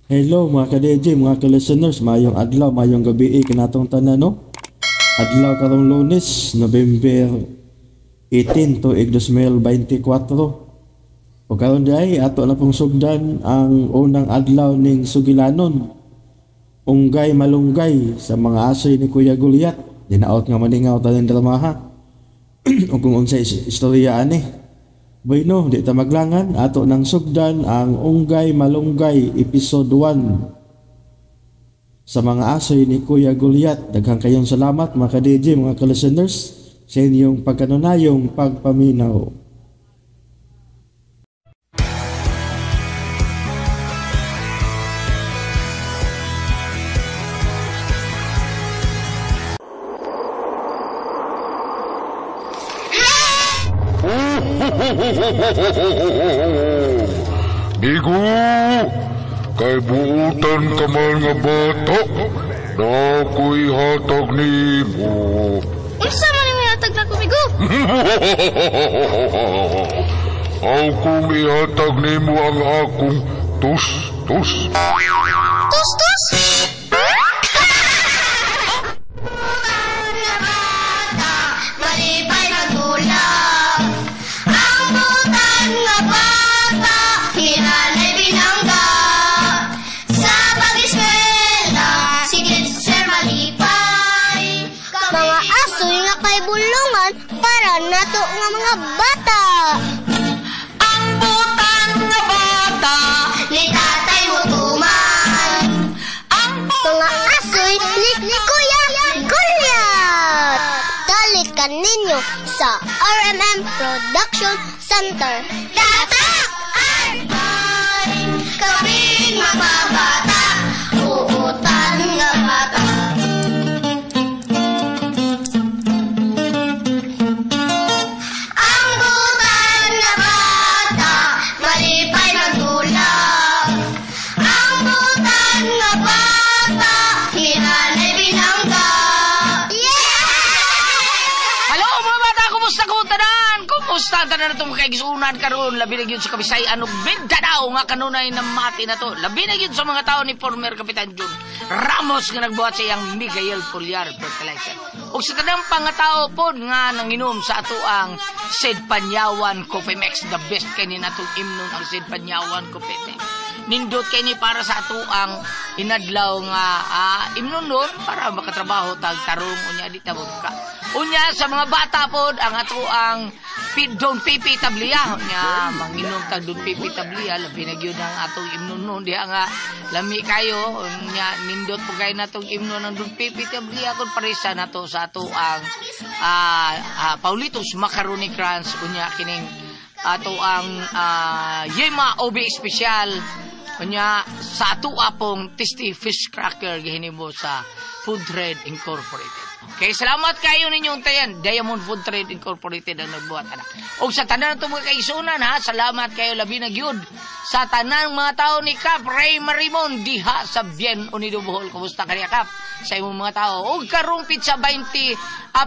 Hello mga ka-DJ, mga ka-listeners, mayong adlaw, mayong gabi kanatong tanan, no? Adlaw karong Lunes, November 18 tuig 2024. O karon diay ato na pong sugdan ang unang adlaw ning sugilanon. Unggay malunggay sa mga asoy ni Kuya Gulyat. Dinaot nga maningaw tanin dramaha. O kung unsay istorya ani. Bueno, di ta maglangan, ato nang sugdan ang Unggay Malunggay Episode 1 sa mga asoy ni Kuya Gulyat. Daghang kayong salamat mga ka-DJ, mga ka-listeners sa inyong pagkanunayong pagpaminaw. Migo, kay buutan ka man nga bata, na ako'y hatag nimo. Unsa man imong hatag nako, Migo? Akong ihatag nimo ang akong tus-tus. Tus-tus? Para nato nga mga bata. Ang butang nga bata ni tatay mo tuman. Ang mga asoy ni Kuya Gulyat. Dalit kaninyo sa RMM Production Center. Tatak ay kaming mga bata, uutan nga bata. Kumusta tanan na itong kaigsunan karon, labi na gyud sa Kabisayan ug Mindanao nga kanunay namati na to. Labi na gyud sa mga tao ni former Kapitan Jun Ramos nga nagbuhat sa iyang Miguel Pullar Fertilizer. Ug sa tanang pangatao pod nga nanginom sa atoang Sid Panyawan Coffee Mix, the best kay ni natong imnon ang Sid Panyawan Coffee Mix. Nindot kay ni para sa atoang inadlaw nga imnon nun para makatrabaho tag tarong unya di tabog ka. Unya sa mga bata pod ang atoang Don Pipi Tablia. Unya manginom tag Don Pipi Tablia, labi na gyud ang atong imnon nun diha nga lami kayo. Unya nindot po kayo natong imnon ang Don Pipi Tablia kun parisa nato sa atoang Paulitos Macaroni Crunch. Unya kining ato ang Yema Obi Special. Unya sa ato apong Tasty Fish Cracker gihinimo sa Food Trade Incorporated. Okay, salamat kayo ninyong tayan. Diamond Food Trade Incorporated ang nagbuhat ana. Og sa tanan itong mga kaisunan ha, salamat kayo labi na gyud sa tanang mga tao ni Kap Ray Marimon diha sa Bien Unido Bohol. Kumusta kaniya Kap sa imong mga tao? Og karong pizza 20,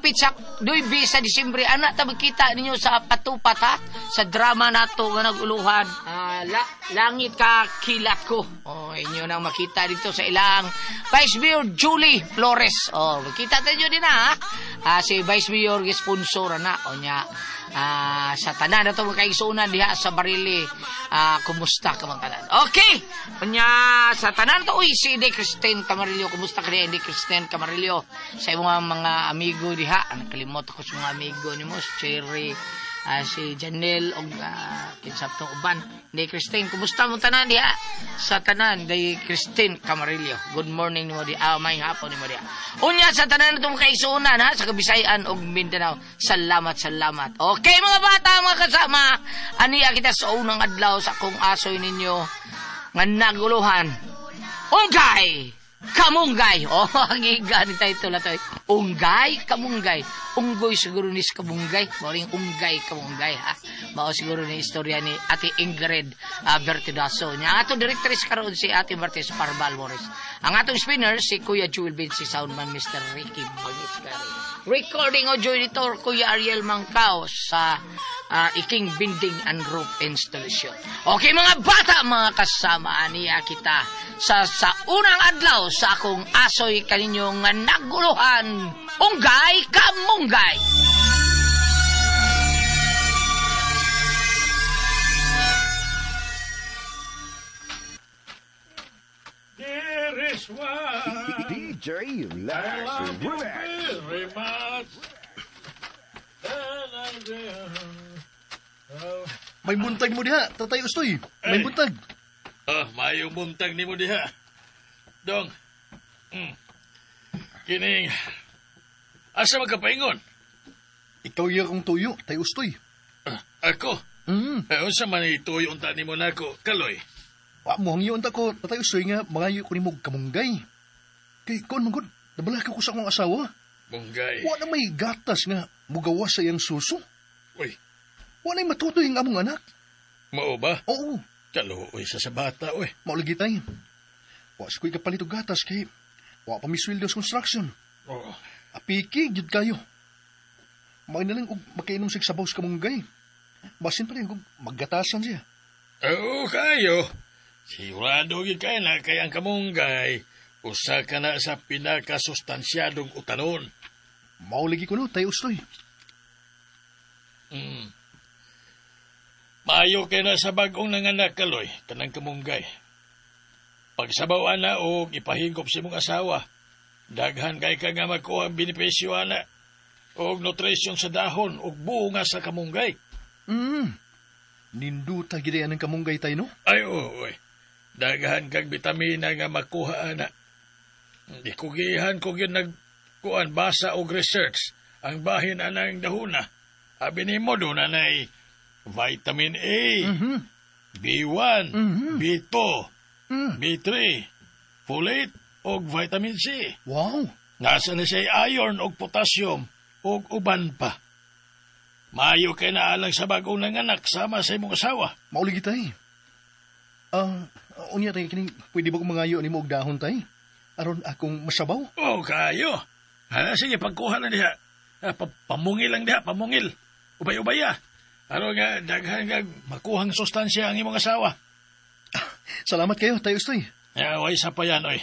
pizza 9 sa Disyembre ana ta magkita ninyo sa Patupat ha, sa drama nato nga naguluhan. Langit ka kilat ko. Oh, inyo nang makita dito sa ilang Vice Mayor Julie Flores. Oh, makita tayo din na ha. Si Vice Mayor sponsor na o nya sa tanan na ito mga kaigsunan diha sa Barili. Kumusta ka mga tanan? Okay. Unya sa tanan to, uy, si Ede Christine Camarillo. Kumusta ka diha, Ede Christine Camarillo? Sa imong mga amigo diha. Nakalimot ako sa mga amigo nimo, si Cherry, si Janelle og kinsa tong uban. Ni Christine, kumusta mo tanan diha? Sa tanan di Christine Camarillo. Good morning nimo di, may hapon nimo diha. Unya sa tanan natong kaigsuonan ha sa Kabisayan ug Mindanao. Salamat, salamat. Okay mga bata, mga kasama, aniya kita sa unang adlaw sa akong asoy ninyo nga naguluhan. Unggay Kamunggay. Oh, ang giga ni title na to. Unggay, kamunggay. Unggoy siguro ni kamunggay. Mao ring unggay, kamunggay ha. Mao siguro ni istorya ni Ate Ingrid Bertidaso. Nya ato directress karon si Ate Martes Parval Morris. Ang atong spinner si Kuya Jewel Bin, si soundman Mr. Ricky Bangiscari. Recording audio editor Kuya Ariel Mangkao sa Iking Binding and Roof Installation. Okay mga bata, mga kasama niya kita sa unang adlaw sa akong asoy kaninyong naguluhan, Unggay Kamunggay. Dearest one, DJ Lex I love you Remix. very much. And I will. May buntag mo diha, Tatay Ustoy. May buntag. Mayong buntag nimo diha. Dong. Kining asa magkapaingon? Ikaw iya kong tuyo, Tay Ustoy. Ako. Unsa man ituyo unta nimo nako, Kaloy? Wa mo hangyo unta ko, Tatay Ustoy, nga mangayo ko nimo kamunggay. Kay kuan man gud, nabalaka ko sa akong asawa. Munggay. Wa na may gatas nga mugawas sa iyang suso. Uy. Wa na'y matutoy ang among anak. Mao ba? Oo. Kaluoy sa bata, uy. Maulagi tay. Wa sa ko'y kapalit og gatas kay wa pa mi sweldo sa construction. Oo. Apiki, gyud kayo. May na lang og makainom sig sabaw sa kamunggay. Basin pa rin og maggatasan siya. Oo, kayo. Sigurado gyud kay na kay ang kamunggay usa ka na sa pinakasustansyadong utanon. Maulagi ko no, Tay Ustoy. Maayo kay na sa bag-ong nanganak, Kaloy, kanang kamunggay. Pagsabaw ana og ipahigop sa imong asawa, daghan kay ka nga makuha ang benepisyo ana og nutrisyon sa dahon og bunga sa kamunggay. Ninduta gid ang kamunggay tay no? Ay oo, oy. Daghan kag bitamina nga makuha ana. Ikugihan ko gyud nagkuan basa og research ang bahin anang dahuna. Abi nimo do nanay vitamin A, B1, B2, B3, folate og vitamin C. Wow. Nasa na siya iron og potassium og uban pa. Maayo kay naalang sa bagong nanganak sama sa imong asawa. Mauligi tay. Unya tay kining pwede ba kong mangayo nimo og dahon tay? Aron akong masabaw? Oh, kayo. Ha, sige, pagkuha na diha. Pamungil lang diha, pamungil. Ubay-ubay ah. Aron nga daghan nga makuhang sustansya ang imong asawa. Salamat kayo, Tay Ustoy. Way sa pa yan, oy.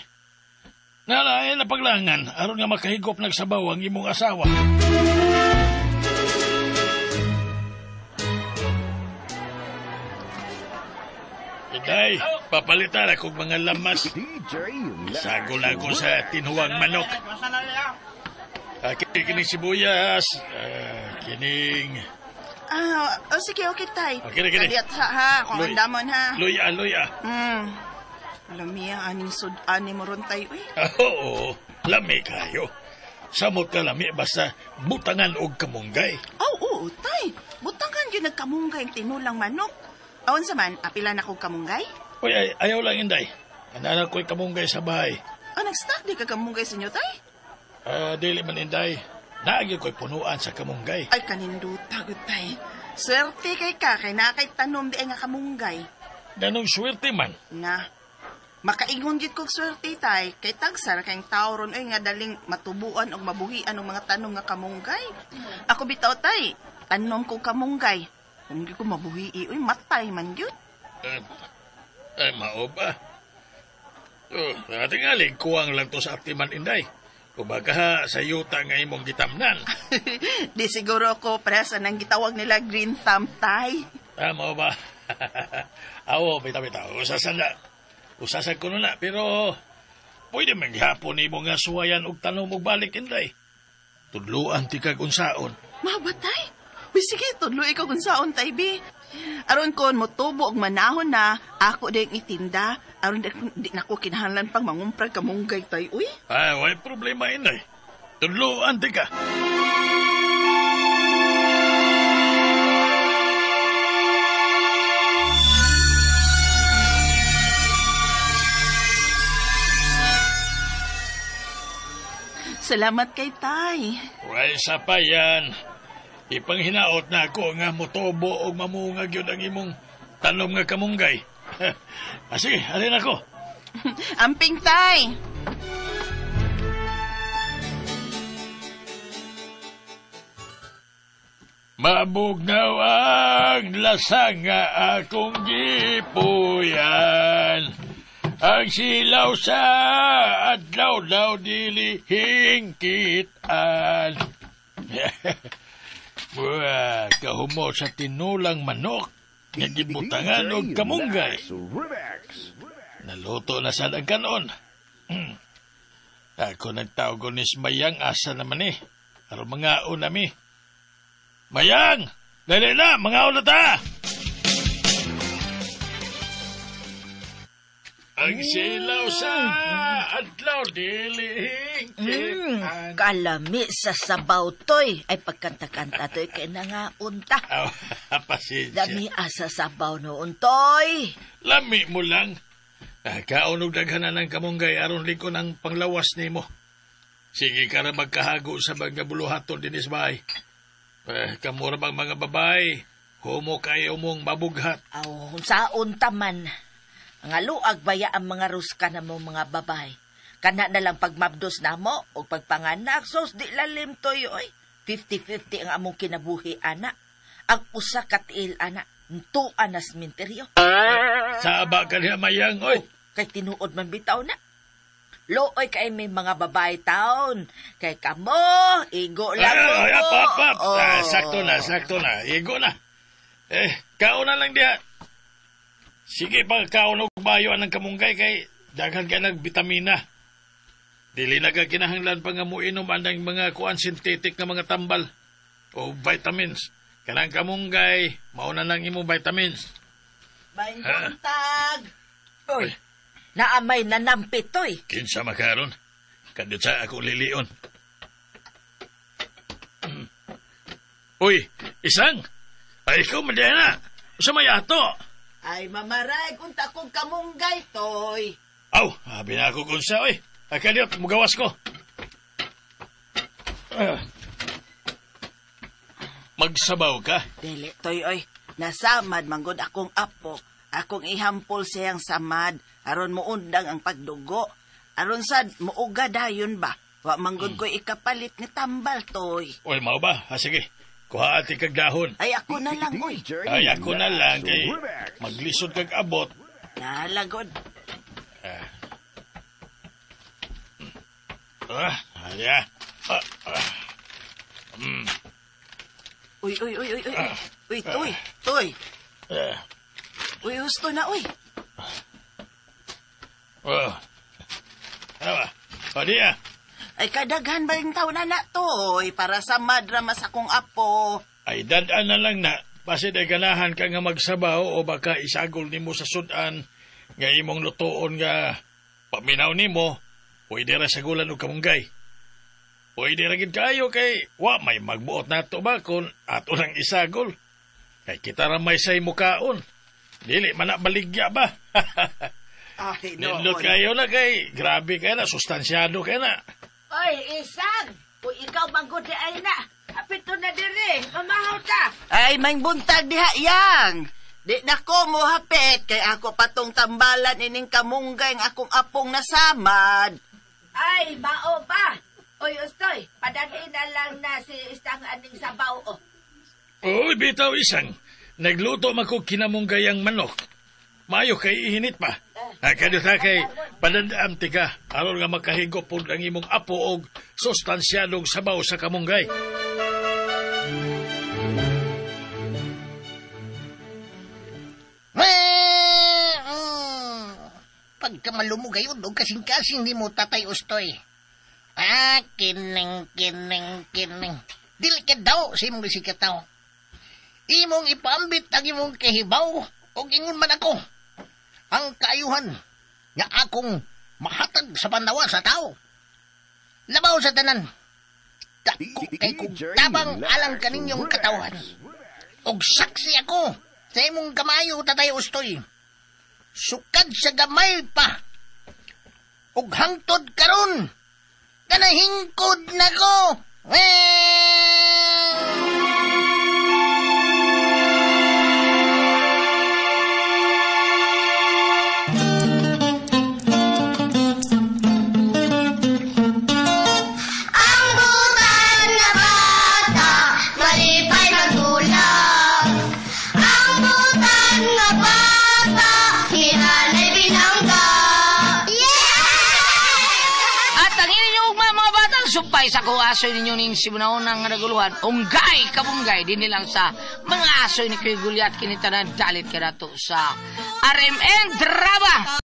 Nalain na paglangan, aron nga makahigop nagsabaw ang imong asawa. Inday, papalitan akong mga lamas. Sagol ako sa tinuwang manok. Kining sibuyas, kining... Sige, okay, tay. Kini, kini. Kaliat ha, kung ang damon ha. Luya, luya. Lami ang aning sudan ni mo ron, tay, uy. Oo, lami kayo. Samot ka lami, basta butangan og kamunggay. Oo, tay. Butangan yun nagkamunggay ang tinulang manok. Aon sa man, apila na kong kamunggay? Uy, ayaw lang, Inday. Anak ko'y kamunggay sa bahay. Nag-stock di ka kamunggay sa inyo, tay? Dili man, Inday. Naagi ko'y punuan sa kamunggay. Ay, kaninduta, gud, tay. Swerte kay ka, kay nakay tanom di ay nga kamunggay. Ganong swerte man. Na, makaingon gid kog swerte, tay. Kay tagsar kayong tao ron, ay nga daling matubuan o mabuhian og mga tanom nga kamunggay. Ako bitaw, tay, tanom ko kamunggay. Kung di ko mabuhi, uy, matay man yun. Ay, mao ba? Tingali, kuwang lang to sa atiman, Inday. Kumbaga, sa yuta nga imong gitamnan. Di siguro ko presa nang gitawag nila green thumb, tay. Mao ba? Awo, bitaw-bitaw. Usasan na. Usasan ko na, pero pwede man gihapon nimo nga suwayan og tanom og balik, Inday. Tudluan ti kag unsaon. Mao ba, tay? Uy, sige, tudlo ikaw kung saon, tay, bi. Aron kon motubo og manahon na, ako din itinda. Aron di na ko kinahanglan pang mangumprag kamunggay, tay, uy. Ay, way problema, Inday. Tudloan ti ka. Salamat kay tay. Way sa pa yan. Ipanghinaot na ako nga motubo og mamungag yun ang imong tanom nga kamunggay. Sige, alin ako. Amping, tay. Mabugnaw ang lasang nga akong gipuyan. Ang silaw sa adlaw daw dili hingkitan. Buwa, kahumo sa tinulang manok nga gibutangan og kamunggay. Naluto na sad ang kanon. Ako nagtawag ni Mayang asa naman eh. Aron mangaon nami. Mayang! Dali na! Mangaon na ta! Ang silaw sa adlaw dili hingkitan. Kalami sa sabaw toy. Ay pagkanta-kanta toy kay nangaunta. Aw, pasensya. Lami asa sabaw noon toy. Lami mo lang. Kaon og daghanan ng kamunggay aron likon ang panglawas nimo. Sige ka ra magkahago sa mga buluhaton dinis bahay. Kamura bang mga babae, homo kayo mong mabughat. Aw, saon taman. Nga luag baya ang mga ruska na mo mga babae. Kana na lang pagmabdos na mo o pagpanganak, sos di lalim toy oy. 50-50 ang among kinabuhi, ana. Ang usa ka tiil, ana. Ntuan na sementeryo. Saba ka niya mayang, oy. Kay tinuod man bitaw na. Looy kay may mga babae taon. Kay kamo, igo lang Ay, mo. ap, ap, ap. Oh. Ah, sakto na. Igo na. Eh, kaon na lang diha. Sige pa, kaon og bayo anang kamunggay kay daghan ka nagbitamina. Dili na ka kinahanglan pa nga moinom anang mga kuan synthetic nga mga tambal o vitamins. Kanang kamunggay, mauna nang imong vitamins. Maing buntag. Oy, naamay nanampit toy. Kinsa makaron? Kadto sa ako lilion. Uy, isang! Ay, ikaw madena! Usa may ato! Ay, mamaray, kunta kong kamunggay, toy. Aw, abi na ako kung sa, oy. Ay, kaliot, mugawas ko. Magsabaw ka? Dili, toy, oy. Nasamad manggod akong apo. Akong ihampol siyang samad. Aron muundang ang pagdugo. Aron sad, muuga dayon ba? Wa manggod ko'y ikapalit ni tambal, toy. Oy, mao ba? Ha, sige. Kuha ati kag dahon. Ay, ako na lang, oy. Ay, ako na lang kay maglisod kag abot. Nalagod. Aya. Uy, uy, uy, uy, uy. Uy, toy, toy. Uy, husto na, uy. Oh. Ano ba? O, di ah. Ay, kadaghan ba yung taon na na, toy? Para sa madrama sa akong apo. Ay, dadaan na lang na. Basid ay ganahan ka nga magsabaw o baka isagol nimo sa sudan nga imong lutoon nga paminaw nimo, pwede ra sagulan og kamunggay. Pwede ra gid kayo kay wa may magbuot nato ba kun ato nang isagol. Kay kita ra may say mukaon. Dili man na baligya ba? Ay, no. Nindot kayo na kay grabe kayo na, sustansyado kayo na. Oy, isang! Kung ikaw manggod di ay na, apito na diri, mamahaw ta. Ay, may buntag diha yang. Di na ko mo hapit kay ako patong tambalan ining kamunggay ang akong apong nasamad. Ay, mao ba? Oy, Ustoy, padali na lang na si isang aning sabaw. Oh. Uy, bitaw isang. Nagluto man ko kinamunggayang manok. Maayo kay ihinit pa. Kadyo ta kay padandam tika aron nga makahigop pud ang imong apo og sustansyadong sabaw sa kamunggay. Pagka malumugayod og kasing-kasing ni mo Tatay Ustoy. Ah, kining, kining, kining. Dili ka daw sa imong isikataw. Imong ipaambit ang imong kahibaw og ingon man ako. Ang kaayuhan nga akong mahatag sa pandawa sa tao. Labaw sa tanan. Dako kay kog tabang alang kaninyong katawhan. Og saksi ako sa imong kamayo, Tatay Ustoy. Sukad sa gamay pa. Og hangtod karon. Kanahingkod na ko. Ang butan na bata, malipay magtulog. Ang inyong ugma mga batang sumpay sa ko asoy ninyo ning sibunaon nga naguluhan. Unggay kabunggay dinhi lang sa mga asoy ni Kuya Gulyat kini tanan dalit kanato sa RMN Drama.